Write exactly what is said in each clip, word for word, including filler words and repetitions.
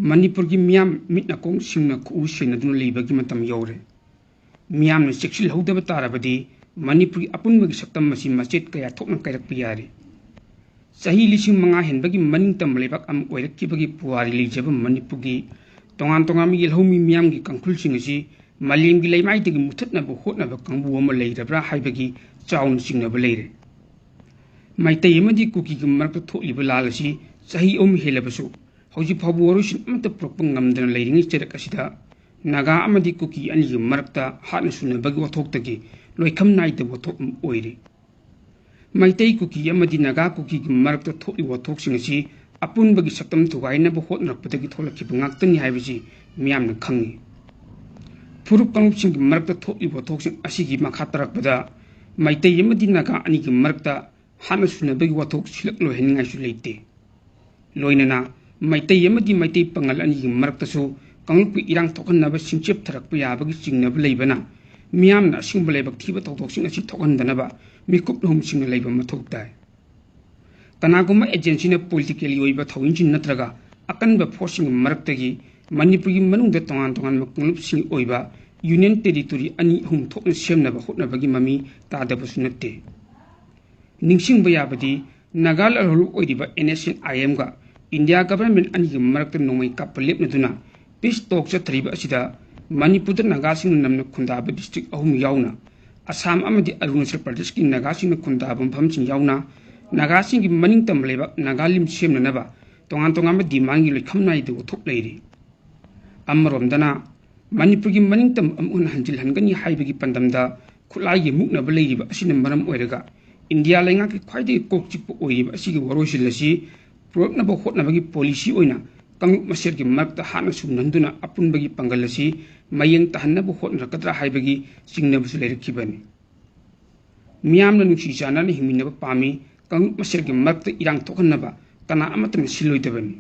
ꯃꯅꯤꯄꯨꯔꯒꯤ ꯃꯤꯌꯥꯝ ꯃꯤꯠ ꯅꯥꯀꯣꯡ ꯁꯤꯡꯅ ꯈꯨꯎ ꯁꯦꯟꯅꯗꯨꯅ ꯂꯩꯕꯒꯤ ꯃꯇꯝ ꯌꯧꯔꯦ꯫ ꯃꯤꯌꯥꯝꯅ ꯆꯦꯛꯁꯤꯜꯍꯧꯗꯕ ꯇꯥꯔꯕꯗꯤ ꯃꯅꯤꯄꯨꯔꯒꯤ ꯑꯄꯨꯟꯕꯒꯤ ꯁꯛꯇꯝ ꯑꯁꯤ ꯃꯆꯦꯠ ꯀꯌꯥ ꯊꯣꯛꯅ ꯀꯥꯏꯔꯛꯄ ꯌꯥꯔꯤ꯫ ꯆꯍꯤ ꯂꯤꯁꯤꯡ ꯃꯉꯥ ꯍꯦꯟꯕꯒꯤ ꯃꯅꯤꯡ ꯇꯝꯕ ꯂꯩꯕꯥꯛ ꯑꯃ ꯑꯣꯏꯔꯛꯈꯤꯕꯒꯤ ꯄꯨꯋꯥꯔꯤ ꯂꯩꯖꯕ ꯃꯅꯤꯄꯨꯔꯒꯤ ꯇꯣꯉꯥꯟ ꯇꯣꯉꯥꯟꯕ ꯌꯦꯜꯍꯧꯃꯤ ꯃꯤꯌꯥꯝꯒꯤ ꯀꯥꯡꯈꯨꯜꯁꯤꯡ ꯑꯁꯤ ꯃꯥꯂꯦꯝꯒꯤ ꯂꯩꯃꯥꯏꯗꯒꯤ ꯃꯨꯊꯠꯅꯕ ꯍꯣꯠꯅꯕ ꯀꯥꯡꯕꯨ ꯑꯃ ꯂꯩꯔꯕ꯭ꯔꯥ ꯍꯥꯏꯕꯒꯤ ꯆꯥꯎꯅ ꯆꯤꯡꯅꯕ ꯂꯩꯔꯦ꯫ ꯃꯩꯇꯩ ꯑꯃꯗꯤ ꯀꯨꯀꯤꯒꯤ ꯃꯔꯛꯇ ꯊꯣꯛꯂꯤꯕ ꯂꯥꯜ ꯑꯁꯤ ꯆꯍꯤ ꯑꯍꯨꯝ ꯍꯦꯜꯂꯕꯁꯨ ꯍꯧꯖꯤꯛ ꯐꯥꯎꯕ ꯋꯥꯔꯣꯏꯁꯤꯟ ꯑꯃꯠꯇ ꯄꯨꯔꯛꯄ ꯉꯝꯗꯅ ꯂꯩꯔꯤꯉꯩ ꯆꯩꯔꯛ ꯑꯁꯤꯗ ꯅꯥꯒꯥ ꯑꯃꯗꯤ ꯀꯨꯀꯤ ꯑꯅꯤꯒꯤ ꯃꯔꯛꯇ ꯍꯥꯠꯅ ꯁꯨꯅꯕꯒꯤ ꯋꯥꯊꯣꯛꯇꯒꯤ ꯂꯣꯏꯈꯝ ꯅꯥꯏꯗꯕ ꯋꯥꯊꯣꯛ ꯑꯃ ꯑꯣꯏꯔꯤ꯫ ꯃꯩꯇꯩ, ꯀꯨꯀꯤ ꯑꯃꯗꯤ ꯅꯥꯒꯥ, ꯀꯨꯀꯤꯒꯤ ꯃꯔꯛꯇ ꯊꯣꯛꯂꯤꯕ ꯋꯥꯊꯣꯛꯁꯤꯡ ꯑꯁꯤ ꯑꯄꯨꯟꯕꯒꯤ ꯁꯛꯇꯝ ꯊꯨꯒꯥꯏꯅꯕ ꯍꯣꯠꯅꯔꯛꯄꯗꯒꯤ ꯊꯣꯛꯂꯛꯈꯤꯕ ꯉꯥꯛꯇꯅꯤ ꯍꯥꯏꯕꯁꯤ ꯃꯤꯌꯥꯝꯅ ꯈꯪꯏ꯫ ꯐꯨꯔꯨꯞ ꯀꯥꯡꯂꯨꯞꯁꯤꯡꯒꯤ ꯃꯔꯛꯇ ꯊꯣꯛꯂꯤꯕ ꯋꯥꯊꯣꯛꯁꯤꯡ ꯑꯁꯤꯒꯤ ꯃꯈꯥ ꯇꯥꯔꯛꯄꯗ ꯃꯩꯇꯩ ꯑꯃꯗꯤ ꯅꯥꯒꯥ ꯑꯅꯤꯒꯤ ꯃꯔꯛꯇ ꯍꯥꯠꯅ ꯁꯨꯅꯕꯒꯤ ꯋꯥꯊꯣꯛ ꯁꯤꯜꯂꯛꯂꯣꯏ ꯍꯥꯏꯅꯤꯡꯉꯥꯏꯁꯨ ꯂꯩꯇꯦ꯫ ꯂꯣꯏꯅꯅ ꯃꯩꯇꯩ ꯑꯃꯗꯤ ꯃꯩꯇꯩ ꯄꯥꯉꯜ ꯑꯅꯤꯒꯤ ꯃꯔꯛꯇꯁꯨ ꯀꯥꯡꯂꯨꯞꯀꯤ ꯏꯔꯥꯡ ꯊꯣꯛꯍꯟꯅꯕ ꯁꯤꯡꯆꯦꯞ ꯊꯔꯛꯄ ꯌꯥꯕꯒꯤ ꯆꯤꯡꯅꯕ ꯂꯩꯕꯅ ꯃꯤꯌꯥꯝꯅ ꯑꯁꯤꯒꯨꯝꯕ ꯂꯥꯏꯕꯛ ꯊꯤꯕ ꯊꯧꯗꯣꯛꯁꯤꯡ ꯑꯁꯤ ꯊꯣꯛꯍꯟꯗꯅꯕ ꯃꯤꯀꯨꯞ ꯂꯨꯍꯨꯝꯁꯤꯡꯅ ꯂꯩꯕ ꯃꯊꯧ ꯇꯥꯏ꯫ ꯀꯅꯥꯒꯨꯝꯕ ꯑꯦꯖꯦꯟꯁꯤꯅ ꯄꯣꯂꯤꯇꯤꯀꯦꯜꯒꯤ ꯑꯣꯏꯕ ꯊꯧꯃꯤꯁꯤꯡ ꯅꯠꯇ꯭ꯔꯒ ꯑꯀꯟꯕ ꯐꯣꯔꯁꯁꯤꯡꯒꯤ ꯃꯔꯛꯇꯒꯤ ꯃꯅꯤꯄꯨꯔꯒꯤ ꯃꯅꯨꯡꯗ ꯇꯣꯉꯥꯟ ꯇꯣꯉꯥꯟꯕ ꯀꯥꯡꯂꯨꯞꯁꯤꯡꯒꯤ ꯑꯣꯏꯕ ꯌꯨꯅꯤꯌꯟ ꯇꯦꯔꯤꯇꯣꯔꯤ ꯑꯅꯤ ꯑꯍꯨꯝ ꯊꯣꯛꯅ ꯁꯦꯝꯅꯕ ꯍꯣꯠꯅꯕꯒꯤ ꯃꯃꯤ ꯇꯥꯗꯕꯁꯨ ꯅꯠꯇꯦ꯫ ꯅꯤꯡꯁꯤꯡꯕ ꯌꯥꯕꯗꯤ ꯅꯥꯒꯥ ꯂꯥꯜꯍꯧꯂꯨꯞ ꯑꯣꯏꯔꯤꯕ ꯑꯦꯟ ꯑꯦꯁ ꯑꯦꯟ ꯑꯥꯏ ꯑꯦꯝꯒ ꯏꯟꯗꯤꯌꯥ ꯒꯚꯔꯟꯃꯦꯟꯠ ꯑꯅꯤꯒꯤ ꯃꯔꯛꯇ ꯅꯣꯡꯃꯩ ꯀꯥꯞꯄ ꯂꯦꯞꯅꯗꯨꯅ ꯄꯤꯁ ꯇꯣꯛ ꯆꯠꯊꯔꯤꯕ ꯑꯁꯤꯗ ꯃꯅꯤꯄꯨꯔꯗ ꯅꯥꯒꯥꯁꯤꯡꯅ ꯅꯝꯅ ꯈꯨꯟꯗꯥꯕ ꯗꯤꯁꯇ꯭ꯔꯤꯛ ꯑꯍꯨꯝ ꯌꯥꯎꯅ ꯑꯁꯥꯝ ꯑꯃꯗꯤ ꯑꯔꯨꯅꯥꯆꯜ ꯄ꯭ꯔꯗꯦꯁꯀꯤ ꯅꯥꯒꯥꯁꯤꯡꯅ ꯈꯨꯟꯗꯥꯕ ꯃꯐꯝꯁꯤꯡ ꯌꯥꯎꯅ ꯅꯥꯒꯥꯁꯤꯡꯒꯤ ꯃꯅꯤꯡ ꯇꯝꯕ ꯂꯩꯕꯥꯛ ꯅꯥꯒꯥꯂꯤꯝ ꯁꯦꯝꯅꯅꯕ ꯇꯣꯉꯥꯟ ꯇꯣꯉꯥꯟꯕ ꯗꯤꯃꯥꯟꯒꯤ ꯂꯣꯏꯈꯝ ꯅꯥꯏꯗꯕ ꯊꯣꯛ ꯂꯩꯔꯤ꯫ ꯑꯃꯔꯣꯝꯗꯅ ꯃꯅꯤꯄꯨꯔꯒꯤ ꯃꯅꯤꯡꯇꯝꯕ ꯑꯃꯨꯛ ꯍꯟꯅ ꯍꯟꯖꯤꯜꯍꯟꯒꯅꯤ ꯍꯥꯏꯕꯒꯤ ꯄꯥꯟꯗꯝꯗ ꯈꯨꯠꯂꯥꯏꯒꯤ ꯃꯨꯛꯅꯕ ꯂꯩꯔꯤꯕ ꯑꯁꯤꯅ ꯃꯔꯝ ꯑꯣꯏꯔꯒ ꯏꯟꯗꯤꯌꯥ ꯂꯩꯉꯥꯛꯀꯤ ꯈ꯭ꯋꯥꯏꯗꯒꯤ ꯀꯣꯛ ꯆꯤꯛꯄ ꯑꯣꯏꯔꯤꯕ ꯑꯁꯤꯒꯤ ꯋꯥꯔꯣꯏꯁꯤꯟ ꯑꯁꯤ ꯄꯨꯔꯛꯅꯕ ꯍꯣꯠꯅꯕꯒꯤ ꯄꯣꯂꯤꯁꯤ ꯑꯣꯏꯅ ꯀꯥꯡꯂꯨꯞ ꯃꯁꯦꯜꯒꯤ ꯃꯔꯛꯇ ꯍꯥꯠꯅ ꯁꯨꯅꯍꯟꯗꯨꯅ ꯑꯄꯨꯟꯕꯒꯤ ꯄꯥꯡꯒꯜ ꯑꯁꯤ ꯃꯌꯦꯡ ꯇꯥꯍꯟꯅꯕ ꯍꯣꯠꯅꯔꯛꯀꯗ꯭ꯔꯥ ꯍꯥꯏꯕꯒꯤ ꯆꯤꯡꯅꯕꯁꯨ ꯂꯩꯔꯛꯈꯤꯕꯅꯤ꯫ ꯃꯤꯌꯥꯝꯅ ꯅꯨꯡꯁꯤ ꯆꯥꯟꯅꯅ ꯍꯤꯡꯃꯤꯟꯅꯕ ꯄꯥꯝꯃꯤ, ꯀꯥꯡꯂꯨꯞ ꯃꯁꯦꯜꯒꯤ ꯃꯔꯛꯇ ꯏꯔꯥꯡ ꯊꯣꯛꯍꯟꯅꯕ ꯀꯅꯥ ꯑꯃꯠꯇꯅ ꯁꯤꯜꯂꯣꯏꯗꯕꯅꯤ꯫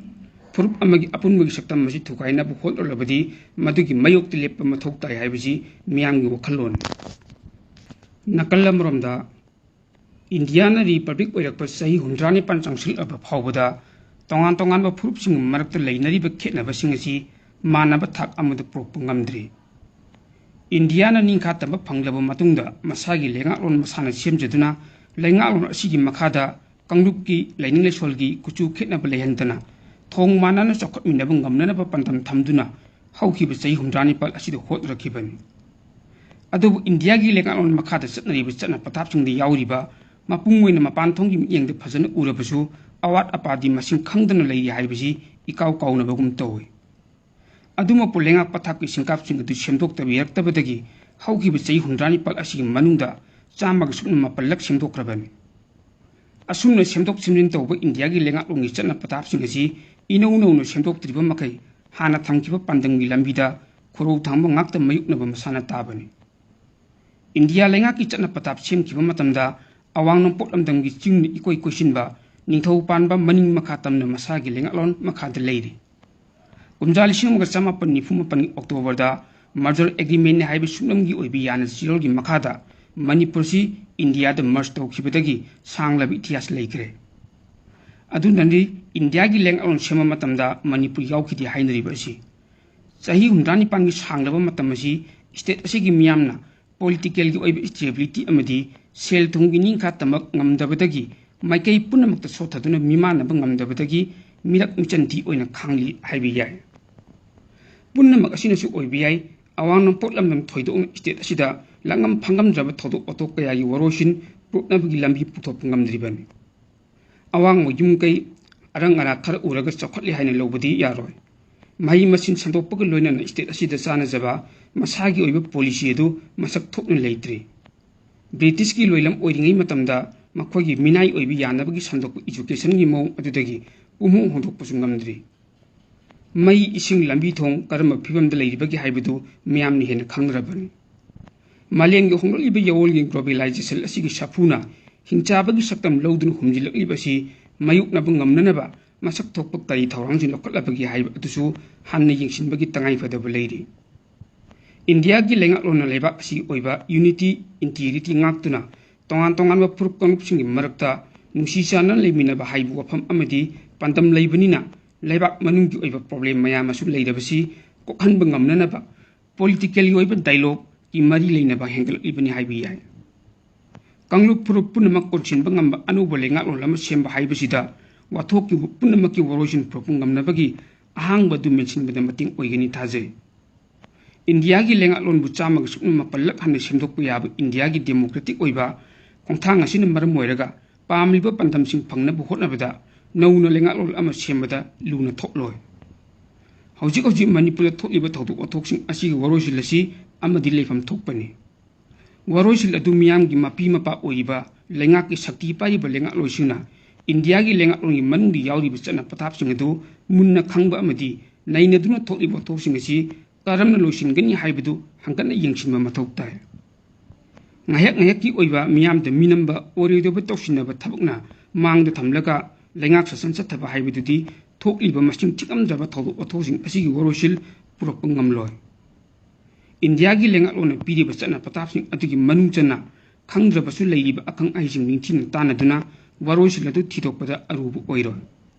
ꯐꯨꯔꯨꯞ ꯑꯃꯒꯤ ꯑꯄꯨꯟꯕꯒꯤ ꯁꯛꯇꯝ ꯑꯁꯤ ꯊꯨꯒꯥꯏꯅꯕ ꯍꯣꯠꯅꯔꯕꯗꯤ ꯃꯗꯨꯒꯤ ꯃꯥꯌꯣꯛꯇ ꯂꯦꯞꯄ ꯃꯊꯧ ꯇꯥꯏ ꯍꯥꯏꯕꯁꯤ ꯃꯤꯌꯥꯝꯒꯤ ꯋꯥꯈꯜꯂꯣꯟꯅꯤ꯫ ꯅꯥꯀꯜ ꯑꯃꯔꯣꯝꯗ, ꯏꯟꯗꯤꯌꯥꯅ ꯔꯤꯄꯕ꯭ꯂꯤꯛ ꯑꯣꯏꯔꯛꯄ ꯆꯍꯤ ꯍꯨꯝꯗ꯭ꯔꯥ ꯅꯤꯄꯥꯟ ꯆꯪꯁꯤꯜꯂꯛꯂꯕ ꯐꯥꯎꯕꯗ ꯇꯣꯉꯥꯟ ꯇꯣꯉꯥꯟꯕ ꯐꯨꯔꯨꯞꯁꯤꯡꯒꯤ ꯃꯔꯛꯇ ꯂꯩꯅꯔꯤꯕ ꯈꯦꯠꯅꯕꯁꯤꯡ ꯑꯁꯤ ꯃꯥꯟꯅꯕ ꯊꯥꯛ ꯑꯃꯗ ꯄꯨꯔꯛꯄ ꯉꯝꯗ꯭ꯔꯤ꯫ ꯏꯟꯗꯤꯌꯥꯅ ꯅꯤꯡꯈꯥ ꯇꯝꯕ ꯐꯪꯂꯕ ꯃꯇꯨꯡꯗ ꯃꯁꯥꯒꯤ ꯂꯩꯉꯥꯛꯂꯣꯟ ꯃꯁꯥꯅ ꯁꯦꯝꯖꯗꯨꯅ, ꯂꯩꯉꯥꯛꯂꯣꯟ ꯑꯁꯤꯒꯤ ꯃꯈꯥꯗ ꯀꯥꯡꯂꯨꯞꯀꯤ, ꯂꯥꯏꯅꯤꯡ ꯂꯥꯏꯁꯣꯜꯒꯤ ꯀꯨꯆꯨ ꯈꯦꯠꯅꯕ ꯂꯩꯍꯟꯗꯅ, ꯊꯣꯡ ꯃꯥꯟꯅꯅ ꯆꯥꯎꯈꯠꯃꯤꯟꯅꯕ ꯉꯝꯅꯅꯕ ꯄꯥꯟꯗꯝ ꯊꯝꯗꯨꯅ ꯍꯧꯈꯤꯕ ꯆꯍꯤ ꯍꯨꯝꯗ꯭ꯔꯥ ꯅꯤꯄꯥꯜ ꯑꯁꯤꯗ ꯍꯣꯠꯅꯔꯛꯈꯤꯕꯅꯤ꯫ ꯑꯗꯨꯕꯨ ꯏꯟꯗꯤꯌꯥꯒꯤ ꯂꯩꯉꯥꯛꯂꯣꯟ ꯃꯈꯥꯗ ꯆꯠꯅꯔꯤꯕ ꯆꯠꯅ ꯄꯊꯥꯞꯁꯤꯡꯗ ꯌꯥꯎꯔꯤꯕ, ꯃꯄꯨꯡ ꯑꯣꯏꯅ ꯃꯄꯥꯟ ꯊꯣꯡꯒꯤ ꯃꯤꯠꯌꯦꯡꯗ ꯐꯖꯅ ꯎꯔꯕꯁꯨ, ꯑꯋꯥꯠ ꯑꯄꯥꯗꯤ ꯃꯁꯤꯡ ꯈꯪꯗꯅ ꯂꯩꯔꯤ ꯍꯥꯏꯕꯁꯤ ꯏꯀꯥꯎ ꯀꯥꯎꯅꯕꯒꯨꯝ ꯇꯧꯏ꯫ ꯑꯗꯨꯃꯛꯄꯨ ꯂꯩꯉꯥꯛ ꯄꯊꯥꯞꯀꯤ ꯁꯤꯟꯀꯥꯞꯁꯤꯡ ꯑꯗꯨ ꯁꯦꯝꯗꯣꯛꯇꯕꯤꯔꯛꯇꯕꯗꯒꯤ ꯍꯧꯈꯤꯕ ꯆꯍꯤ ꯍꯨꯝꯗ꯭ꯔꯥ ꯅꯤꯄꯥꯜ ꯑꯁꯤꯒꯤ ꯃꯅꯨꯡꯗ ꯆꯥꯝꯃꯒ ꯁꯨꯞꯅ ꯃꯥꯄꯜꯂꯛ ꯁꯦꯝꯗꯣꯛꯈ꯭ꯔꯕꯅꯤ꯫ ꯑꯁꯨꯝꯅ ꯁꯦꯝꯗꯣꯛ ꯁꯦꯝꯖꯤꯟ ꯇꯧꯕ ꯏꯟꯗꯤꯌꯥꯒꯤ ꯂꯩꯉꯥꯛꯂꯣꯟꯒꯤ ꯆꯠꯅ ꯄꯊꯥꯞꯁꯤꯡ ꯑꯁꯤ ꯏꯅꯧ ꯅꯧꯅ ꯁꯦꯝꯗꯣꯛꯇ꯭ꯔꯤꯕ ꯃꯈꯩ ꯍꯥꯟꯅ ꯊꯝꯈꯤꯕ ꯄꯥꯟꯗꯝꯒꯤ ꯂꯝꯕꯤꯗ ꯈꯨꯔꯧ ꯊꯥꯡꯕ ꯉꯥꯛꯇ ꯃꯥꯌꯣꯛꯅꯕ ꯃꯁꯥꯅ ꯇꯥꯕꯅꯤ꯫ ꯏꯟꯗꯤꯌꯥ ꯂꯩꯉꯥꯛꯀꯤ ꯆꯠꯅ ꯄꯊꯥꯞ ꯁꯦꯝꯈꯤꯕ ꯃꯇꯝꯗ ꯑꯋꯥꯡ ꯅꯣꯡꯄꯣꯛ ꯂꯝꯗꯝꯒꯤ ꯆꯤꯡꯅ ꯏꯀꯣꯏ ꯀꯣꯏꯁꯤꯟꯕ, ꯅꯤꯡꯊꯧ ꯄꯥꯟꯕ ꯃꯅꯤꯡ ꯃꯈꯥ ꯇꯝꯅ ꯃꯁꯥꯒꯤ ꯂꯩꯉꯥꯛꯂꯣꯟ ꯃꯈꯥꯗ ꯂꯩꯔꯤ꯫ ꯀꯨꯝꯖꯥ ꯂꯤꯁꯤꯡ ꯑꯃꯒ ꯆꯃꯥꯄꯟ ꯅꯤꯐꯨ ꯃꯥꯄꯟꯒꯤ ꯑꯣꯛꯇꯣꯕꯔꯗ merger agreement ꯍꯥꯏꯕ ꯁꯨꯞꯅꯝꯒꯤ ꯑꯣꯏꯕ ꯌꯥꯅ ꯆꯦꯔꯣꯜꯒꯤ ꯃꯈꯥꯗ ꯃꯅꯤꯄꯨꯔꯁꯤ ꯏꯟꯗꯤꯌꯥꯗ merge ꯇꯧꯈꯤꯕꯗꯒꯤ ꯁꯥꯡꯂꯕ ꯏꯇꯤꯍꯥꯁ ꯂꯩꯈ꯭ꯔꯦ꯫ ꯑꯗꯨꯅꯅꯤ ꯏꯟꯗꯤꯌꯥꯒꯤ ꯂꯩꯉꯥꯛꯂꯣꯟ ꯁꯦꯝꯕ ꯃꯇꯝꯗ ꯃꯅꯤꯄꯨꯔ ꯌꯥꯎꯈꯤꯗꯦ ꯍꯥꯏꯅꯔꯤꯕ ꯑꯁꯤ꯫ ꯆꯍꯤ ꯍꯨꯝꯗ꯭ꯔꯥ ꯅꯤꯄꯥꯟꯒꯤ ꯁꯥꯡꯂꯕ ꯃꯇꯝ ꯑꯁꯤ state ꯑꯁꯤꯒꯤ ꯃꯤꯌꯥꯝꯅ politicalꯒꯤ ꯑꯣꯏꯕ stability ꯑꯃꯗꯤ ꯁꯦꯜ ꯊꯨꯝꯒꯤ ꯅꯤꯡꯈꯥ ꯇꯝꯕ ꯉꯝꯗꯕꯗꯒꯤ, ꯃꯥꯏꯀꯩ ꯄꯨꯝꯅꯃꯛꯇ ꯁꯣꯠꯊꯗꯨꯅ ꯃꯤꯃꯥꯟꯅꯕ ꯉꯝꯗꯕꯗꯒꯤ ꯃꯤꯔꯛ ꯃꯤꯆꯟꯊꯤ ꯑꯣꯏꯅ ꯈꯥꯡꯂꯤ ꯍꯥꯏꯕ ꯌꯥꯏ꯫ ꯄꯨꯝꯅꯃꯛ ꯑꯁꯤꯅꯁꯨ ꯑꯣꯏꯕ ꯌꯥꯏ, ꯑꯋꯥꯡ ꯅꯣꯡꯄꯣꯛ ꯂꯝꯗꯝ ꯊꯣꯏꯗꯣꯛꯅ state ꯑꯁꯤꯗ ꯂꯥꯡꯉꯝ ꯐꯪꯉꯝꯗ꯭ꯔꯕ ꯊꯧꯗꯣꯛ ꯋꯥꯊꯣꯛ ꯀꯌꯥꯒꯤ ꯋꯥꯔꯣꯏꯁꯤꯟ ꯄꯨꯔꯛꯅꯕꯒꯤ ꯂꯝꯕꯤ ꯄꯨꯊꯣꯛꯄ ꯉꯝꯗ꯭ꯔꯤꯕꯅꯤ꯫ ꯑꯋꯥꯡꯕ ꯌꯨꯝ ꯀꯩ, ꯑꯔꯪ ꯑꯔꯥꯛ ꯈꯔ ꯎꯔꯒ ꯆꯥꯎꯈꯠꯂꯤ ꯍꯥꯏꯅ ꯂꯧꯕꯗꯤ ꯌꯥꯔꯣꯏ꯫ ꯃꯍꯩ ꯃꯁꯤꯡ ꯁꯟꯗꯣꯛꯄꯒ ꯂꯣꯏꯅꯅ state ꯑꯁꯤꯗ ꯆꯥꯅꯖꯕ ꯃꯁꯥꯒꯤ ꯑꯣꯏꯕ policy ꯑꯗꯨ ꯃꯁꯛ ꯊꯣꯛꯅ ꯂꯩꯇ꯭ꯔꯤ꯫ Britishꯀꯤ ꯂꯣꯏꯂꯝ ꯑꯣꯏꯔꯤꯉꯩ ꯃꯇꯝꯗ ꯃꯈꯣꯏꯒꯤ ꯃꯤꯅꯥꯏ ꯑꯣꯏꯕ ꯌꯥꯅꯕꯒꯤ ꯁꯟꯗꯣꯛꯄ educationꯒꯤ ꯃꯑꯣꯡ ꯑꯗꯨꯗꯒꯤ ꯄꯨꯝꯍꯣꯡ ꯍꯣꯡꯗꯣꯛꯄꯁꯨ ꯉꯝꯗ꯭ꯔꯤ꯫ ꯃꯩ, ꯏꯁꯤꯡ, ꯂꯝꯕꯤ ꯊꯣꯡ ꯀꯔꯝꯕ ꯐꯤꯕꯝꯗ ꯂꯩꯔꯤꯕꯒꯦ ꯍꯥꯏꯕꯗꯨ ꯃꯤꯌꯥꯝꯅ ꯍꯦꯟꯅ ꯈꯪꯅꯔꯕꯅꯤ꯫ ꯃꯥꯂꯦꯝꯒꯤ ꯍꯣꯡꯂꯛꯂꯤꯕ ꯌꯥꯑꯣꯜꯒꯤ globalization ꯑꯁꯤꯒꯤ ꯁꯥꯐꯨꯅ ꯍꯤꯡꯆꯥꯕꯒꯤ ꯁꯛꯇꯝ ꯂꯧꯗꯨꯅ ꯍꯨꯝꯖꯤꯜꯂꯛꯂꯤꯕ ꯑꯁꯤ ꯃꯥꯌꯣꯛꯅꯕ ꯉꯝꯅꯅꯕ ꯃꯁꯛ ꯊꯣꯛꯄ ꯀꯔꯤ ꯊꯧꯔꯥꯡꯁꯤꯡ ꯂꯧꯈꯠꯂꯕꯒꯦ ꯍꯥꯏꯕ ꯑꯗꯨꯁꯨ ꯍꯟꯅ ꯌꯦꯡꯁꯤꯟꯕꯒꯤ ꯇꯉꯥꯏꯐꯗꯕ ꯂꯩꯔꯤ꯫ ꯏꯟꯗꯤꯌꯥꯒꯤ ꯂꯩꯉꯥꯛꯂꯣꯟꯅ ꯂꯩꯕꯥꯛ ꯑꯁꯤꯒꯤ ꯑꯣꯏꯕ unity, integrity ꯉꯥꯛꯇꯨꯅ ꯇꯣꯉꯥꯟ ꯇꯣꯉꯥꯟꯕ ꯐꯨꯔꯨꯞ ꯀꯥꯡꯂꯨꯞꯁꯤꯡꯒꯤ ꯃꯔꯛꯇ ꯅꯨꯡꯁꯤ ꯆꯥꯟꯅꯅ ꯂꯩꯃꯤꯟꯅꯕ ꯍꯥꯏꯕ ꯋꯥꯐꯝ ꯑꯃꯗꯤ ꯄꯥꯟꯗꯝ ꯂꯩꯕꯅꯤꯅ, ꯂꯩꯕꯥꯛ ꯃꯅꯨꯡꯒꯤ ꯑꯣꯏꯕ problem ꯃꯌꯥꯝ ꯑꯃꯁꯨ ꯂꯩꯔꯕꯁꯤ ꯀꯣꯛꯍꯟꯕ ꯉꯝꯅꯅꯕ political ꯒꯤ ꯑꯣꯏꯕ dialogue ꯀꯤ ꯃꯔꯤ ꯂꯩꯅꯕ ꯍꯦꯟꯒꯠꯂꯛꯂꯤꯕꯅꯤ ꯍꯥꯏꯕ ꯌꯥꯏ꯫ ꯀꯥꯡꯂꯨꯞ ꯐꯨꯔꯨꯞ ꯄꯨꯝꯅꯃꯛ ꯀꯣꯟꯁꯤꯟꯕ ꯉꯝꯕ ꯑꯅꯧꯕ ꯂꯩꯉꯥꯛꯂꯣꯟ ꯑꯃ ꯁꯦꯝꯕ ꯍꯥꯏꯕꯁꯤꯗ ꯋꯥꯊꯣꯛꯀꯤ ꯄꯨꯝꯅꯃꯛꯀꯤ ꯋꯥꯔꯣꯏꯁꯤꯟ ꯄꯨꯔꯛꯄ ꯉꯝꯅꯕꯒꯤ ꯑꯍꯥꯡꯕ ꯑꯗꯨ ꯃꯦꯟꯁꯤꯟꯕꯗ ꯃꯇꯦꯡ ꯑꯣꯏꯒꯅꯤ ꯊꯥꯖꯩ꯫ ꯏꯟꯗꯤꯌꯥꯒꯤ ꯂꯩꯉꯥꯛꯂꯣꯟꯕꯨ ꯆꯥꯝꯃꯒ ꯁꯨꯞꯅ ꯃꯥꯄꯜꯂꯛ ꯍꯟꯅ ꯁꯦꯝꯗꯣꯛꯄ ꯌꯥꯕ ꯏꯟꯗꯤꯌꯥꯒꯤ democratic ꯑꯣꯏꯕ ꯈꯣꯡꯊꯥꯡ ꯑꯁꯤꯅ ꯃꯔꯝ ꯑꯣꯏꯔꯒ ꯄꯥꯝꯂꯤꯕ ꯄꯥꯟꯗꯝꯁꯤꯡ ꯐꯪꯅꯕ ꯍꯣꯠꯅꯕꯗ ꯅꯧꯅ ꯂꯩꯉꯥꯛꯂꯣꯟ ꯑꯃ ꯁꯦꯝꯕꯗ ꯂꯨꯅ ꯊꯣꯛꯂꯣꯏ꯫ ꯍꯧꯖꯤꯛ ꯍꯧꯖꯤꯛ ꯃꯅꯤꯄꯨꯔꯗ ꯊꯣꯛꯂꯤꯕ ꯊꯧꯗꯣꯛ ꯋꯥꯊꯣꯛꯁꯤꯡ ꯑꯁꯤꯒꯤ ꯋꯥꯔꯣꯏꯁꯤꯜ ꯑꯁꯤ ꯑꯃꯗꯤ ꯂꯩꯐꯝ ꯊꯣꯛꯄꯅꯤ꯫ ꯋꯥꯔꯣꯏꯁꯤꯜ ꯑꯗꯨ ꯃꯤꯌꯥꯝꯒꯤ ꯃꯄꯤ ꯃꯄꯥ ꯑꯣꯏꯔꯤꯕ ꯂꯩꯉꯥꯛꯀꯤ ꯁꯛꯇꯤ ꯄꯥꯏꯔꯤꯕ ꯂꯩꯉꯥꯛꯂꯣꯏꯁꯤꯡꯅ ꯏꯟꯗꯤꯌꯥꯒꯤ ꯂꯩꯉꯥꯛꯂꯣꯟꯒꯤ ꯃꯅꯨꯡꯗ ꯌꯥꯎꯔꯤꯕ ꯆꯠꯅ ꯄꯊꯥꯞꯁꯤꯡ ꯑꯗꯨ ꯃꯨꯟꯅ ꯈꯪꯕ ꯑꯃꯗꯤ ꯅꯩꯅꯗꯨꯅ ꯊꯣꯛꯂꯤꯕ ꯋꯥꯊꯣꯛꯁꯤꯡ ꯑꯁꯤ ꯀꯔꯝꯅ ꯂꯣꯏꯁꯤꯟꯒꯅꯤ ꯍꯥꯏꯕꯗꯨ ꯍꯟꯒꯠꯅ ꯌꯦꯡꯁꯤꯟꯕ ꯃꯊꯧ ꯇꯥꯏ꯫ ꯉꯥꯏꯍꯥꯛ ꯉꯥꯏꯍꯥꯛꯀꯤ ꯑꯣꯏꯕ ꯃꯤꯌꯥꯝꯗ ꯃꯤꯅꯝꯕ ꯑꯣꯏꯔꯣꯏꯗꯕ ꯇꯧꯁꯤꯟꯅꯕ ꯊꯕꯛꯅ ꯃꯥꯡꯗ ꯊꯝꯂꯒ ꯂꯩꯉꯥꯛ ꯁꯥꯁꯟ ꯆꯠꯊꯕ ꯍꯥꯏꯕꯗꯨꯗꯤ ꯊꯣꯛꯂꯤꯕ ꯃꯁꯤꯡ ꯊꯤꯉꯝꯗ꯭ꯔꯕ ꯊꯧꯗꯣꯛ ꯋꯥꯊꯣꯛꯁꯤꯡ ꯑꯁꯤꯒꯤ ꯋꯥꯔꯣꯏꯁꯤꯜ ꯄꯨꯔꯛꯄ ꯉꯝꯂꯣꯏ꯫ ꯏꯟꯗꯤꯌꯥꯒꯤ ꯂꯩꯉꯥꯛꯂꯣꯟꯅ ꯄꯤꯔꯤꯕ ꯆꯠꯅ ꯄꯊꯥꯞꯁꯤꯡ ꯑꯗꯨꯒꯤ ꯃꯅꯨꯡ ꯆꯟꯅ ꯈꯪꯗ꯭ꯔꯕꯁꯨ ꯂꯩꯔꯤꯕ ꯑꯈꯪ ꯑꯍꯩꯁꯤꯡ ꯅꯤꯡꯊꯤꯅ ꯇꯥꯟꯅꯗꯨꯅ ꯋꯥꯔꯣꯏꯁꯤꯜ ꯑꯗꯨ ꯊꯤꯗꯣꯛꯄꯗ ꯑꯔꯨꯕ ꯑꯣꯏꯔꯣꯏ꯫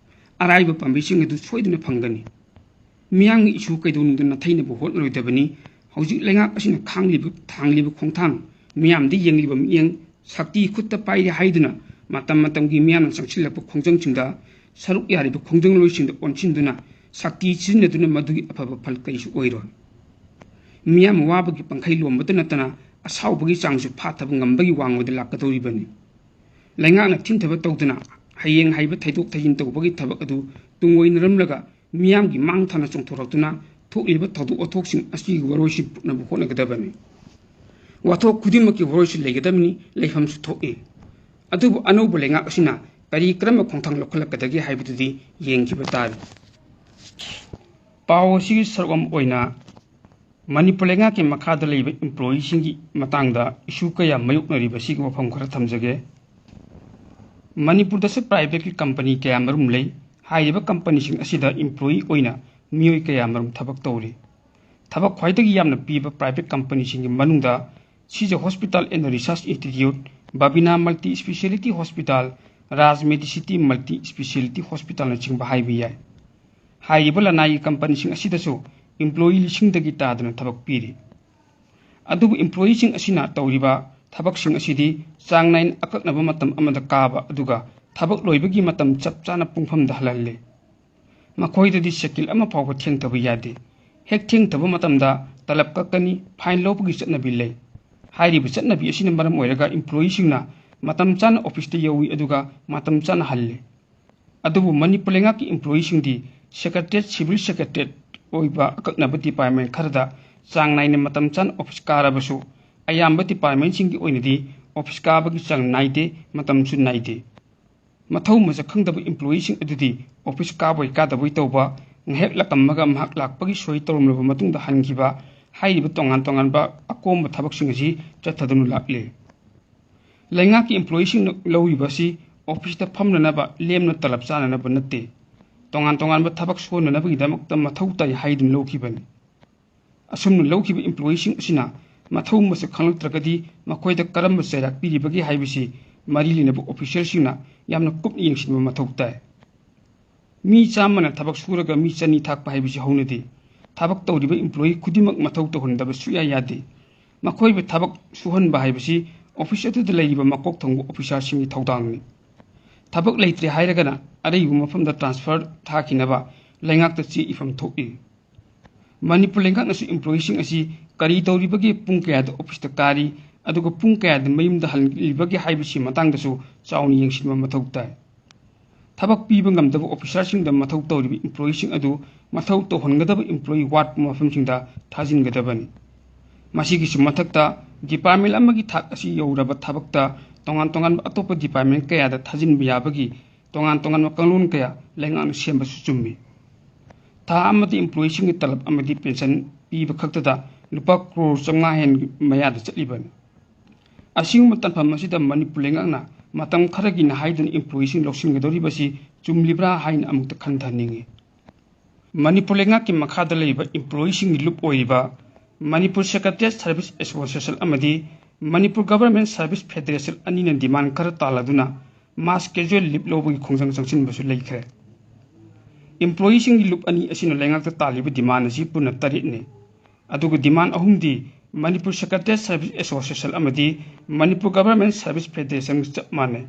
ꯑꯔꯥꯏꯕ ꯄꯥꯝꯕꯩꯁꯤꯡ ꯑꯗꯨ ꯁꯣꯏꯗꯅ ꯐꯪꯒꯅꯤ꯫ ꯃꯤꯌꯥꯝꯒꯤ ꯏꯁꯨ ꯀꯩꯗꯧꯅꯨꯡꯗ ꯅꯥꯊꯩꯅꯕ ꯍꯣꯠꯅꯔꯣꯏꯗꯕꯅꯤ꯫ ꯍꯧꯖꯤꯛ ꯂꯩꯉꯥꯛ ꯑꯁꯤꯅ ꯈꯥꯡꯂꯤꯕ, ꯊꯥꯡꯂꯤꯕ ꯈꯣꯡꯊꯥꯡ, ꯃꯤꯌꯥꯝꯗ ꯌꯦꯡꯂꯤꯕ ꯃꯤꯠꯌꯦꯡ, ꯁꯛꯇꯤ ꯈꯨꯠꯇ ꯄꯥꯏꯔꯦ ꯍꯥꯏꯗꯨꯅ ꯃꯇꯝ ꯃꯇꯝꯒꯤ ꯃꯤꯌꯥꯝꯅ ꯆꯪꯁꯤꯜꯂꯛꯄ ꯈꯣꯡꯖꯪꯁꯤꯡꯗ ꯁꯔꯨꯛ ꯌꯥꯔꯤꯕ ꯈꯣꯡꯖꯪꯂꯣꯏꯁꯤꯡꯗ ꯑꯣꯟꯁꯤꯟꯗꯨꯅ ꯁꯛꯇꯤ ꯁꯤꯖꯤꯟꯅꯗꯨꯅ ꯃꯗꯨꯒꯤ ꯑꯐꯕ ꯐꯜ ꯀꯔꯤꯁꯨ ꯑꯣꯏꯔꯣꯏ꯫ ꯃꯤꯌꯥꯝ ꯋꯥꯕꯒꯤ ꯄꯪꯈꯩ ꯂꯣꯝꯕꯇ ꯅꯠꯇꯅ ꯑꯁꯥꯎꯕꯒꯤ ꯆꯥꯡꯁꯨ ꯐꯥꯊꯕ ꯉꯝꯕꯒꯤ ꯋꯥꯡꯃꯗ ꯂꯥꯛꯀꯗꯧꯔꯤꯕꯅꯤ꯫ ꯂꯩꯉꯥꯛꯅ ꯊꯤꯡꯊꯕ ꯇꯧꯗꯨꯅ ꯍꯌꯦꯡ ꯍꯥꯏꯕ ꯊꯩꯗꯣꯛ ꯊꯩꯖꯤꯟ ꯇꯧꯕꯒꯤ ꯊꯕꯛ ꯑꯗꯨ ꯇꯨꯡꯑꯣꯏꯅꯔꯝꯂꯒ ꯃꯤꯌꯥꯝꯒꯤ ꯃꯥꯡ ꯊꯥꯅ ꯆꯣꯡꯊꯣꯔꯛꯇꯨꯅ ꯊꯣꯛꯂꯤꯕ ꯊꯧꯗꯣꯛ ꯋꯥꯊꯣꯛꯁꯤꯡ ꯑꯁꯤꯒꯤ ꯋꯥꯔꯣꯏꯁꯤꯟ ꯄꯨꯠꯅꯕ ꯍꯣꯠꯅꯒꯗꯕꯅꯤ꯫ ꯋꯥꯊꯣꯛ ꯈꯨꯗꯤꯡꯃꯛꯀꯤ ꯋꯥꯔꯣꯏꯁꯤꯟ ꯂꯩꯒꯗꯕꯅꯤ, ꯂꯩꯐꯝꯁꯨ ꯊꯣꯛꯏ꯫ ꯑꯗꯨꯕꯨ ꯑꯅꯧꯕ ꯂꯩꯉꯥꯛ ꯑꯁꯤꯅ ꯀꯔꯤ ꯀꯔꯝꯕ ꯈꯣꯡꯊꯥꯡ ꯂꯧꯈꯠꯂꯛꯀꯗꯒꯦ ꯍꯥꯏꯕꯗꯨꯗꯤ ꯌꯦꯡꯈꯤꯕ ꯇꯥꯔꯦ꯫ ꯄꯥꯎ ꯑꯁꯤꯒꯤ ꯁꯔꯨꯛ ꯑꯃ ꯑꯣꯏꯅ ꯃꯅꯤꯄꯨꯔ ꯂꯩꯉꯥꯛꯀꯤ ꯃꯈꯥꯗ ꯂꯩꯕ employee ꯁꯤꯡꯒꯤ ꯃꯇꯥꯡꯗ ꯏꯁꯨ ꯀꯌꯥ ꯃꯥꯌꯣꯛꯅꯔꯤꯕꯁꯤꯒꯤ ꯋꯥꯐꯝ ꯈꯔ ꯊꯝꯖꯒꯦ꯫ ꯃꯅꯤꯄꯨꯔꯗꯁꯨ private ꯀꯤ company ꯀꯌꯥ ꯃꯔꯨꯝ ꯂꯩ꯫ ꯍꯥꯏꯔꯤꯕ company ꯁꯤꯡ ꯑꯁꯤꯗ employee ꯑꯣꯏꯅ ꯃꯤꯑꯣꯏ ꯀꯌꯥ ꯃꯔꯨꯝ ꯊꯕꯛ ꯇꯧꯔꯤ꯫ ꯊꯕꯛ ꯈ꯭ꯋꯥꯏꯗꯒꯤ ꯌꯥꯝꯅ ꯄꯤꯕ private company ꯁꯤꯡꯒꯤ ꯃꯅꯨꯡꯗ Sija Hospital and Research Institute, Babina Multi Speciality Hospital, Raj Medicity multi speciality ꯍꯣꯁꯄꯤꯇꯥꯜꯅꯆꯤꯡꯕ ꯍꯥꯏꯕ ꯌꯥꯏ꯫ ꯍꯥꯏꯔꯤꯕ ꯂꯅꯥꯏꯒꯤ ꯀꯝꯄꯅꯤꯁꯤꯡ ꯑꯁꯤꯗꯁꯨ ꯏꯝꯄ꯭ꯂꯣꯌꯤ ꯂꯤꯁꯤꯡꯗꯒꯤ ꯇꯥꯗꯅ ꯊꯕꯛ ꯄꯤꯔꯤ꯫ ꯑꯗꯨꯕꯨ ꯏꯝꯄ꯭ꯂꯣꯌꯤꯁꯤꯡ ꯑꯁꯤꯅ ꯇꯧꯔꯤꯕ ꯊꯕꯛꯁꯤꯡ ꯑꯁꯤꯗꯤ ꯆꯥꯡ ꯅꯥꯏꯅ ꯑꯀꯛꯅꯕ ꯃꯇꯝ ꯑꯃꯗ ꯀꯥꯕ, ꯑꯗꯨꯒ ꯊꯕꯛ ꯂꯣꯏꯕꯒꯤ ꯃꯇꯝ ꯆꯞ ꯆꯥꯅ ꯄꯨꯡꯐꯝꯗ ꯍꯜꯍꯜꯂꯤ꯫ ꯃꯈꯣꯏꯗꯗꯤ ꯁꯦꯀꯦꯟ ꯑꯃ ꯐꯥꯎꯕ ꯊꯦꯡꯊꯕ ꯌꯥꯗꯦ꯫ ꯍꯦꯛ ꯊꯦꯡꯊꯕ ꯃꯇꯝꯗ ꯇꯂꯕ ꯀꯛꯀꯅꯤ, ꯐꯥꯏꯟ ꯂꯧꯕꯒꯤ ꯆꯠꯅꯕꯤ ꯂꯩ꯫ ꯍꯥꯏꯔꯤꯕ ꯆꯠꯅꯕꯤ ꯑꯁꯤꯅ ꯃꯔꯝ ꯑꯣꯏꯔꯒ ꯏꯝꯄ꯭ꯂꯣꯌꯤꯁꯤꯡꯅ ꯃꯇꯝ ꯆꯥꯅ ꯑꯣꯐꯤꯁꯇ ꯌꯧꯏ, ꯑꯗꯨꯒ ꯃꯇꯝ ꯆꯥꯅ ꯍꯜꯂꯤ꯫ ꯑꯗꯨꯕꯨ ꯃꯅꯤꯄꯨꯔ ꯂꯩꯉꯥꯛꯀꯤ ꯏꯝꯄ꯭ꯂꯣꯌꯤꯁꯤꯡꯗꯤ ꯁꯦꯀ꯭ꯔꯦꯇꯔꯤꯌꯦꯠ, ꯁꯤꯚꯤꯜ ꯁꯦꯀ꯭ꯔꯦꯇꯔꯤꯌꯦꯠ ꯑꯣꯏꯕ ꯑꯀꯛꯅꯕ ꯗꯤꯄꯥꯔꯠꯃꯦꯟ ꯈꯔꯗ ꯆꯥꯡ ꯅꯥꯏꯅ ꯃꯇꯝ ꯆꯥꯅ ꯑꯣꯐꯤꯁ ꯀꯥꯔꯕꯁꯨ, ꯑꯌꯥꯝꯕ ꯗꯤꯄꯥꯔꯠꯃꯦꯟꯁꯤꯡꯒꯤ ꯑꯣꯏꯅꯗꯤ ꯑꯣꯐꯤꯁ ꯀꯥꯕꯒꯤ ꯆꯥꯡ ꯅꯥꯏꯗꯦ, ꯃꯇꯝꯁꯨ ꯅꯥꯏꯗꯦ꯫ ꯃꯊꯧ ꯃꯁꯛ ꯈꯪꯗꯕ ꯏꯝꯄ꯭ꯂꯣꯌꯤꯁꯤꯡ ꯑꯗꯨꯗꯤ ꯑꯣꯐꯤꯁ ꯀꯥꯕꯣꯏ ꯀꯥꯗꯕꯣꯏ ꯇꯧꯕ, ꯉꯥꯏꯍꯥꯛ ꯂꯥꯛꯂꯝꯃꯒ ꯃꯍꯥꯛ ꯂꯥꯛꯄꯒꯤ ꯁꯣꯏ ꯇꯧꯔꯝꯂꯕ ꯃꯇꯨꯡꯗ ꯍꯟꯈꯤꯕ, ꯍꯥꯏꯔꯤꯕ ꯇꯣꯉꯥꯟ ꯇꯣꯉꯥꯟꯕ ꯑꯀꯣꯝꯕ ꯊꯕꯛꯁꯤꯡ ꯑꯁꯤ ꯆꯠꯊꯗꯨꯅ ꯂꯥꯛꯂꯤ꯫ ꯂꯩꯉꯥꯛꯀꯤ ꯏꯝꯄ꯭ꯂꯣꯌꯤꯁꯤꯡꯅ ꯂꯧꯔꯤꯕ ꯑꯁꯤ ꯑꯣꯐꯤꯁꯇ ꯐꯝꯅꯅꯕ, ꯂꯦꯝꯅ ꯇꯂꯕ ꯆꯥꯅꯅꯕ ꯅꯠꯇꯦ, ꯇꯣꯉꯥꯟ ꯇꯣꯉꯥꯟꯕ ꯊꯕꯛ ꯁꯨꯍꯟꯅꯅꯕꯒꯤꯗꯃꯛꯇ ꯃꯊꯧ ꯇꯥꯏ ꯍꯥꯏꯗꯨꯅ ꯂꯧꯈꯤꯕꯅꯤ꯫ ꯑꯁꯨꯝꯅ ꯂꯧꯈꯤꯕ ꯏꯝꯄ꯭ꯂꯣꯌꯤꯁꯤꯡ ꯑꯁꯤꯅ ꯃꯊꯧ ꯃꯁꯛ ꯈꯪꯂꯛꯇ꯭ꯔꯒꯗꯤ ꯃꯈꯣꯏꯗ ꯀꯔꯝꯕ ꯆꯩꯔꯥꯛ ꯄꯤꯔꯤꯕꯒꯦ ꯍꯥꯏꯕꯁꯤ ꯃꯔꯤ ꯂꯩꯅꯕ ꯑꯣꯐꯤꯁꯔꯁꯤꯡꯅ ꯌꯥꯝꯅ ꯀꯨꯞꯅ ꯌꯦꯡꯁꯤꯟꯕ ꯃꯊꯧ ꯇꯥꯏ꯫ ꯃꯤ ꯆꯥꯝꯃꯅ ꯊꯕꯛ ꯁꯨꯔꯒ ꯃꯤ ꯆꯅꯤ ꯊꯥꯛꯄ ꯍꯥꯏꯕꯁꯤ ꯍꯧꯅꯗꯦ꯫ ꯊꯕꯛ ꯇꯧꯔꯤꯕ ꯏꯝꯄ꯭ꯂꯣꯌꯤ ꯈꯨꯗꯤꯡꯃꯛ ꯃꯊꯧ ꯇꯧꯍꯟꯗꯕ ꯁꯨꯛꯌꯥ ꯌꯥꯗꯦ꯫ ꯃꯈꯣꯏꯕꯨ ꯊꯕꯛ ꯁꯨꯍꯟꯕ ꯍꯥꯏꯕꯁꯤ ꯑꯣꯐꯤꯁ ꯑꯗꯨꯗ ꯂꯩꯔꯤꯕ ꯃꯀꯣꯛ ꯊꯣꯡꯕ ꯑꯣꯐꯤꯁꯥꯔꯁꯤꯡꯒꯤ ꯊꯧꯗꯥꯡꯅꯤ꯫ ꯊꯕꯛ ꯂꯩꯇ꯭ꯔꯦ ꯍꯥꯏꯔꯒꯅ ꯑꯔꯩꯕ ꯃꯐꯝꯗ ꯇ꯭ꯔꯥꯟꯁꯐꯔ ꯊꯥꯈꯤꯅꯕ ꯂꯩꯉꯥꯛꯇ ꯆꯦ ꯏꯐꯝ ꯊꯣꯛꯏ꯫ ꯃꯅꯤꯄꯨꯔ ꯂꯩꯉꯥꯛꯅꯁꯨ ꯏꯝꯄ꯭ꯂꯣꯌꯤꯁꯤꯡ ꯑꯁꯤ ꯀꯔꯤ ꯇꯧꯔꯤꯕꯒꯦ, ꯄꯨꯡ ꯀꯌꯥꯗ ꯑꯣꯐꯤꯁꯇ ꯀꯥꯔꯤ, ꯑꯗꯨꯒ ꯄꯨꯡ ꯀꯌꯥꯗ ꯃꯌꯨꯝꯗ ꯍꯜꯂꯤꯕꯒꯦ ꯍꯥꯏꯕꯁꯤ ꯃꯇꯥꯡꯗꯁꯨ ꯆꯥꯎꯅ ꯌꯦꯡꯁꯤꯟꯕ ꯃꯊꯧ ꯇꯥꯏ꯫ ꯊꯕꯛ ꯄꯤꯕ ꯉꯝꯗꯕ ꯑꯣꯐꯤꯁꯥꯔꯁꯤꯡꯗ ꯃꯊꯧ ꯇꯧꯔꯤꯕ ꯏꯝꯄ꯭ꯂꯣꯌꯤꯁꯤꯡ ꯑꯗꯨ ꯃꯊꯧ ꯇꯧꯍꯟꯒꯗꯕ ꯏꯝꯄ꯭ꯂꯣꯌꯤ ꯋꯥꯠꯄ ꯃꯐꯝꯁꯤꯡꯗ ꯊꯥꯖꯤꯟꯒꯗꯕꯅꯤ꯫ ꯃꯁꯤꯒꯤꯁꯨ ꯃꯊꯛꯇ, ꯗꯤꯄꯥꯔꯠꯃꯦꯟ ꯑꯃꯒꯤ ꯊꯥꯛ ꯑꯁꯤ ꯌꯧꯔꯕ ꯊꯕꯛꯇ ꯇꯣꯉꯥꯟ ꯇꯣꯉꯥꯟꯕ ꯑꯇꯣꯞꯄ ꯗꯤꯄꯥꯔꯠꯃꯦꯟ ꯀꯌꯥꯗ ꯊꯥꯖꯤꯟꯕ ꯌꯥꯕꯒꯤ ꯇꯣꯉꯥꯟ ꯇꯣꯉꯥꯟꯕ ꯀꯥꯡꯂꯣꯟ ꯀꯌꯥ ꯂꯩꯉꯥꯛꯅ ꯁꯦꯝꯕꯁꯨ ꯆꯨꯝꯃꯤ꯫ ꯊꯥ ꯑꯃꯗ ꯏꯝꯄ꯭ꯂꯣꯌꯤꯁꯤꯡꯒꯤ ꯇꯂꯕ ꯑꯃꯗꯤ ꯄꯦꯟꯁꯟ ꯄꯤꯕ ꯈꯛꯇꯗ ꯂꯨꯄꯥ ꯀ꯭ꯔꯣꯔ ꯆꯥꯝꯃꯉꯥ ꯍꯦꯟ ꯃꯌꯥꯗ ꯆꯠꯂꯤꯕꯅꯤ꯫ ꯑꯁꯤꯒꯨꯝꯕ ꯇꯥꯟꯐꯝ ꯑꯁꯤꯗ ꯃꯅꯤꯄꯨꯔ ꯂꯩꯉꯥꯛꯅ ꯃꯇꯝ ꯈꯔꯒꯤꯅ ꯍꯥꯏꯗꯨꯅ ꯏꯝꯄ꯭ꯂꯣꯌꯤꯁꯤꯡ ꯂꯧꯁꯤꯟꯒꯗꯧꯔꯤꯕꯁꯤ ꯆꯨꯝꯂꯤꯕ꯭ꯔꯥ ꯍꯥꯏꯅ ꯑꯃꯨꯛꯇ ꯈꯟꯊꯅꯤꯡꯏ꯫ ꯃꯅꯤꯄꯨꯔ ꯂꯩꯉꯥꯛꯀꯤ ꯃꯈꯥꯗ ꯂꯩꯔꯤꯕ ꯏꯝꯄ꯭ꯂꯣꯌꯤꯁꯤꯡꯒꯤ ꯂꯨꯞ ꯑꯣꯏꯔꯤꯕ ꯃꯅꯤꯄꯨꯔ ꯁꯦꯀ꯭ꯔꯦꯇꯔꯤꯌꯦꯠ ꯁꯔꯚꯤꯁ ꯑꯦꯁꯣꯁꯤꯌꯦꯁꯟ ꯑꯃꯗꯤ ꯃꯅꯤꯄꯨꯔ ꯒꯚꯔꯟꯃꯦꯟꯠ ꯁꯔꯚꯤꯁ ꯐꯦꯗꯔꯦꯁꯟ ꯑꯅꯤꯅ ꯗꯤꯃꯥꯟ ꯈꯔ ꯇꯥꯜꯂꯗꯨꯅ mass casual leave ꯂꯧꯕꯒꯤ ꯈꯣꯡꯖꯪ ꯆꯪꯁꯤꯟꯕꯁꯨ ꯂꯩꯈ꯭ꯔꯦ꯫ Employeeꯁꯤꯡꯒꯤ ꯂꯨꯞ ꯑꯅꯤ ꯑꯁꯤꯅ ꯂꯩꯉꯥꯛꯇ ꯇꯥꯜꯂꯤꯕ demand ꯑꯁꯤ ꯄꯨꯟꯅ ꯇꯔꯦꯠꯅꯤ꯫ ꯑꯗꯨꯒ demand ꯑꯍꯨꯝꯗꯤ Manipur Secretariat Service Association ꯑꯃꯗꯤ Manipur Government Service Federation ꯆꯞ ꯃꯥꯟꯅꯩ꯫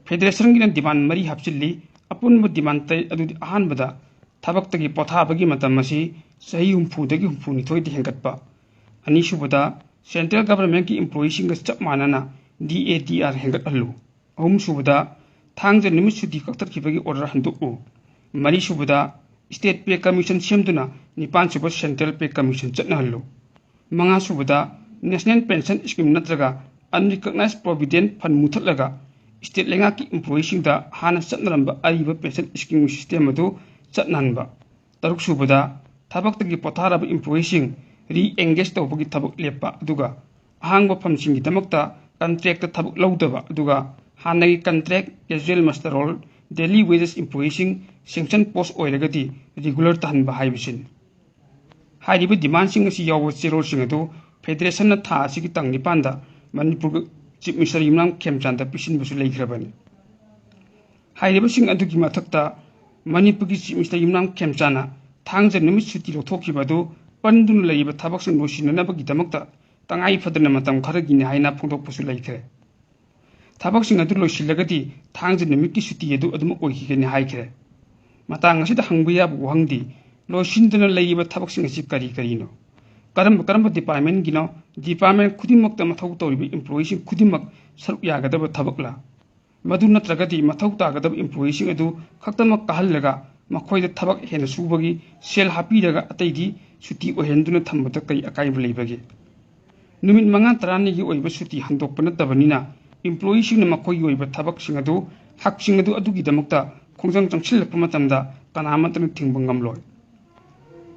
Federationꯒꯤꯅ demand ꯃꯔꯤ ꯍꯥꯞꯆꯤꯜꯂꯤ꯫ ꯑꯄꯨꯟꯕ demand ꯇꯔꯦꯠ ꯑꯗꯨꯗꯤ ꯑꯍꯥꯟꯕꯗ ꯊꯕꯛꯇꯒꯤ ꯄꯣꯊꯥꯕꯒꯤ ꯃꯇꯝ ꯑꯁꯤ ꯆꯍꯤ ꯍꯨꯝꯐꯨꯗꯒꯤ ꯍꯨꯝꯐꯨꯅꯤꯊꯣꯏꯗ ꯍꯦꯟꯒꯠꯄ꯫ ꯑꯅꯤꯁꯨꯕꯗ Central Governmentꯀꯤ employeeꯁꯤꯡꯒ ꯆꯞ ꯃꯥꯟꯅꯅ D A D R ꯍꯦꯟꯒꯠꯍꯜꯂꯨ꯫ ꯑꯍꯨꯝꯁꯨꯕꯗ ꯊꯥꯡꯖ ꯅꯨꯃꯤꯠ ꯁꯨꯇꯤ ꯀꯛꯊꯠꯈꯤꯕꯒꯤ order ꯍꯟꯗꯣꯛꯎ꯫ ꯃꯔꯤꯁꯨꯕꯗ State Pay Commission ꯁꯦꯝꯗꯨꯅ ꯅꯤꯄꯥꯟꯁꯨꯕ Central Pay Commission ꯆꯠꯅꯍꯜꯂꯨ꯫ ꯃꯉꯥꯁꯨꯕꯗ National Pension Scheme ꯅꯠꯇ꯭ꯔꯒ Unrecognized Provident Fund ꯃꯨꯊꯠꯂꯒ state ꯂꯩꯉꯥꯛꯀꯤ employeeꯁꯤꯡꯗ ꯍꯥꯟꯅ ꯆꯠꯅꯔꯝꯕ ꯑꯔꯤꯕ pension scheme system ꯑꯗꯨ ꯆꯠꯅꯍꯟꯕ꯫ ꯇꯔꯨꯛꯁꯨꯕꯗ ꯊꯕꯛꯇꯒꯤ ꯄꯣꯊꯥꯔꯕ employeeꯁꯤꯡ re-engage ꯇꯧꯕꯒꯤ ꯊꯕꯛ ꯂꯦꯞꯄ, ꯑꯗꯨꯒ ꯑꯍꯥꯡꯕ ꯐꯝꯁꯤꯡꯒꯤꯗꯃꯛꯇ contractꯇ ꯊꯕꯛ ꯂꯧꯗꯕ, ꯑꯗꯨꯒ ꯍꯥꯟꯅꯒꯤ contract, casual muster roll, daily wages employeeꯁꯤꯡ sanction post ꯑꯣꯏꯔꯒꯗꯤ regular ꯇꯥꯍꯟꯕ ꯍꯥꯏꯕꯁꯤꯅꯤ꯫ ꯍꯥꯏꯔꯤꯕ demandꯁꯤꯡ ꯑꯁꯤ ꯌꯥꯎꯕ ꯆꯦꯔꯣꯜꯁꯤꯡ ꯑꯗꯨ Federationꯅ ꯊꯥ ꯑꯁꯤꯒꯤ ꯇꯥꯡ ꯅꯤꯄꯥꯟꯗ ꯃꯅꯤꯄꯨꯔꯒꯤ Chief Minister ꯌꯨꯝꯅꯥꯝ ꯈꯦꯝꯆꯥꯟꯗ ꯄꯤꯁꯤꯟꯕꯁꯨ ꯂꯩꯈ꯭ꯔꯕꯅꯤ꯫ ꯍꯥꯏꯔꯤꯕꯁꯤꯡ ꯑꯗꯨꯒꯤ ꯃꯊꯛꯇ ꯃꯅꯤꯄꯨꯔꯒꯤ Chief Minister ꯌꯨꯝꯅꯥꯝ ꯈꯦꯝꯆꯥꯟꯅ ꯊꯥꯡꯖ ꯅꯨꯃꯤꯠ ꯁꯨꯇꯤ ꯂꯧꯊꯣꯛꯈꯤꯕ ꯑꯗꯨ ꯄꯟꯗꯨꯅ ꯂꯩꯔꯤꯕ ꯊꯕꯛꯁꯤꯡ ꯂꯣꯏꯁꯤꯟꯅꯅꯕꯒꯤꯗꯃꯛꯇ ꯇꯉꯥꯏ ꯐꯗꯅ ꯃꯇꯝ ꯈꯔꯒꯤꯅꯤ ꯍꯥꯏꯅ ꯐꯣꯡꯗꯣꯛꯄꯁꯨ ꯂꯩꯈ꯭ꯔꯦ꯫ ꯊꯕꯛꯁꯤꯡ ꯑꯗꯨ ꯂꯣꯏꯁꯤꯜꯂꯒꯗꯤ ꯊꯥꯡꯖ ꯅꯨꯃꯤꯠꯀꯤ ꯁꯨꯇꯤ ꯑꯗꯨ ꯑꯗꯨꯃꯛ ꯑꯣꯏꯈꯤꯒꯅꯤ ꯍꯥꯏꯈ꯭ꯔꯦ꯫ ꯃꯇꯥꯡ ꯑꯁꯤꯗ ꯍꯪꯕ ꯌꯥꯕ ꯋꯥꯍꯪꯗꯤ, ꯂꯣꯏꯁꯤꯟꯗꯅ ꯂꯩꯔꯤꯕ ꯊꯕꯛꯁꯤꯡ ꯑꯁꯤ ꯀꯔꯤ ꯀꯔꯤꯅꯣ? ꯀꯔꯝꯕ ꯀꯔꯝꯕ departmentꯒꯤꯅꯣ? Department ꯈꯨꯗꯤꯡꯃꯛꯇ ꯃꯊꯧ ꯇꯧꯔꯤꯕ employeeꯁꯤꯡ ꯈꯨꯗꯤꯡꯃꯛ ꯁꯔꯨꯛ ꯌꯥꯒꯗꯕ ꯊꯕꯛꯂꯥ? ꯃꯗꯨ ꯅꯠꯇ꯭ꯔꯒꯗꯤ ꯃꯊꯧ ꯇꯥꯒꯗꯕ employeeꯁꯤꯡ ꯑꯗꯨ ꯈꯛꯇꯃꯛ ꯀꯥꯍꯜꯂꯒ ꯃꯈꯣꯏꯗ ꯊꯕꯛ ꯍꯦꯟꯅ ꯁꯨꯕꯒꯤ ꯁꯦꯜ ꯍꯥꯞꯄꯤꯔꯒ ꯑꯇꯩꯗꯤ ꯁꯨꯇꯤ ꯑꯣꯏꯍꯟꯗꯨꯅ ꯊꯝꯕꯗ ꯀꯔꯤ ꯑꯀꯥꯏꯕ ꯂꯩꯕꯒꯦ? ꯅꯨꯃꯤꯠ ꯃꯉꯥ ꯇꯔꯥꯅꯤꯒꯤ ꯑꯣꯏꯕ ꯁꯨꯇꯤ ꯍꯟꯗꯣꯛꯄ ꯅꯠꯇꯕꯅꯤꯅ employeeꯁꯤꯡꯅ ꯃꯈꯣꯏꯒꯤ ꯑꯣꯏꯕ ꯊꯕꯛꯁꯤꯡ ꯑꯗꯨ, ꯍꯛꯁꯤꯡ ꯑꯗꯨ ꯑꯗꯨꯒꯤꯗꯃꯛꯇ ꯈꯣꯡꯖꯪ ꯆꯪꯁꯤꯜꯂꯛꯄ ꯃꯇꯝꯗ ꯀꯅꯥꯃꯠꯇꯅ ꯊꯤꯡꯕ ꯉꯝꯂꯣꯏ꯫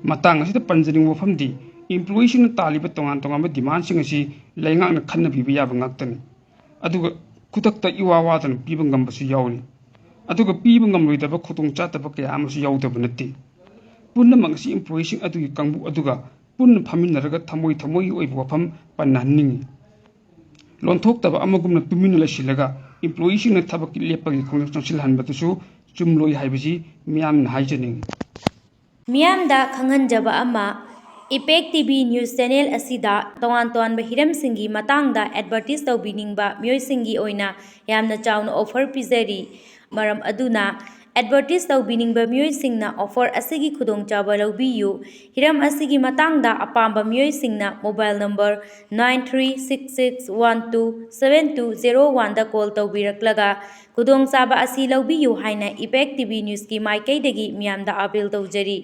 ꯃꯇꯥꯡ ꯑꯁꯤꯗ ꯄꯟꯖꯅꯤꯡꯕ ꯋꯥꯐꯝꯗꯤ, employeeꯁꯤꯡꯅ ꯇꯥꯜꯂꯤꯕ ꯇꯣꯉꯥꯟ ꯇꯣꯉꯥꯟꯕ demandꯁꯤꯡ ꯑꯁꯤ ꯂꯩꯉꯥꯛꯅ ꯈꯟꯅꯕꯤꯕ ꯌꯥꯕ ꯉꯥꯛꯇꯅꯤ꯫ ꯑꯗꯨꯒ ꯈꯨꯗꯛꯇ ꯏꯋꯥ ꯋꯥꯗꯅ ꯄꯤꯕ ꯉꯝꯕꯁꯨ ꯌꯥꯎꯔꯤ꯫ ꯑꯗꯨꯒ ꯄꯤꯕ ꯉꯝꯂꯣꯏꯗꯕ ꯈꯨꯗꯣꯡꯆꯥꯗꯕ ꯀꯌꯥ ꯑꯃꯁꯨ ꯌꯥꯎꯗꯕ ꯅꯠꯇꯦ꯫ ꯄꯨꯝꯅꯃꯛ ꯑꯁꯤ employeeꯁꯤꯡ ꯑꯗꯨꯒꯤ ꯀꯥꯡꯕꯨ ꯑꯗꯨꯒ ꯄꯨꯟꯅ ꯐꯝꯃꯤꯟꯅꯔꯒ ꯊꯃꯣꯏ ꯊꯃꯣꯏꯒꯤ ꯑꯣꯏꯕ ꯋꯥꯐꯝ ꯄꯟꯅꯍꯟꯅꯤꯡꯏ꯫ ꯂꯣꯟꯊꯣꯛꯇꯕ ꯑꯃꯒꯨꯝꯅ ꯇꯨꯃꯤꯟꯅ ꯂꯩꯁꯤꯜꯂꯒ employeeꯁꯤꯡꯅ ꯊꯕꯛ ꯂꯦꯞꯄꯒꯤ ꯈꯣꯡꯖꯪ ꯆꯪꯁꯤꯜꯍꯟꯕꯗꯨꯁꯨ ꯆꯨꯝꯂꯣꯏ ꯍꯥꯏꯕꯁꯤ ꯃꯤꯌꯥꯝꯅ ꯍꯥꯏꯖꯅꯤꯡꯏ꯫ ꯃꯤꯌꯥꯝꯗ ꯈꯪꯍꯟꯖꯕ ꯑꯃ, Impact T V news channel ꯑꯁꯤꯗ ꯇꯣꯉꯥꯟ ꯇꯣꯉꯥꯟꯕ ꯍꯤꯔꯝꯁꯤꯡꯒꯤ ꯃꯇꯥꯡꯗ advertise ꯇꯧꯕꯤꯅꯤꯡꯕ ꯃꯤꯑꯣꯏꯁꯤꯡꯒꯤ ꯑꯣꯏꯅ ꯌꯥꯝꯅ ꯆꯥꯎꯅ offer ꯄꯤꯖꯔꯤ꯫ ꯃꯔꯝ ꯑꯗꯨꯅ advertise ꯇꯧꯕꯤꯅꯤꯡꯕ ꯃꯤꯑꯣꯏꯁꯤꯡꯅ offer ꯑꯁꯤꯒꯤ ꯈꯨꯗꯣꯡꯆꯥꯕ ꯂꯧꯕꯤꯌꯨ꯫ ꯍꯤꯔꯝ ꯑꯁꯤꯒꯤ ꯃꯇꯥꯡꯗ ꯑꯄꯥꯝꯕ ꯃꯤꯑꯣꯏꯁꯤꯡꯅ mobile number nine three six six one two seven two zero oneꯗ call ꯇꯧꯕꯤꯔꯛꯂꯒ ꯈꯨꯗꯣꯡꯆꯥꯕ ꯑꯁꯤ ꯂꯧꯕꯤꯌꯨ ꯍꯥꯏꯅ Impact T V newsꯀꯤ ꯃꯥꯏꯀꯩꯗꯒꯤ ꯃꯤꯌꯥꯝꯗ appeal ꯇꯧꯖꯔꯤ꯫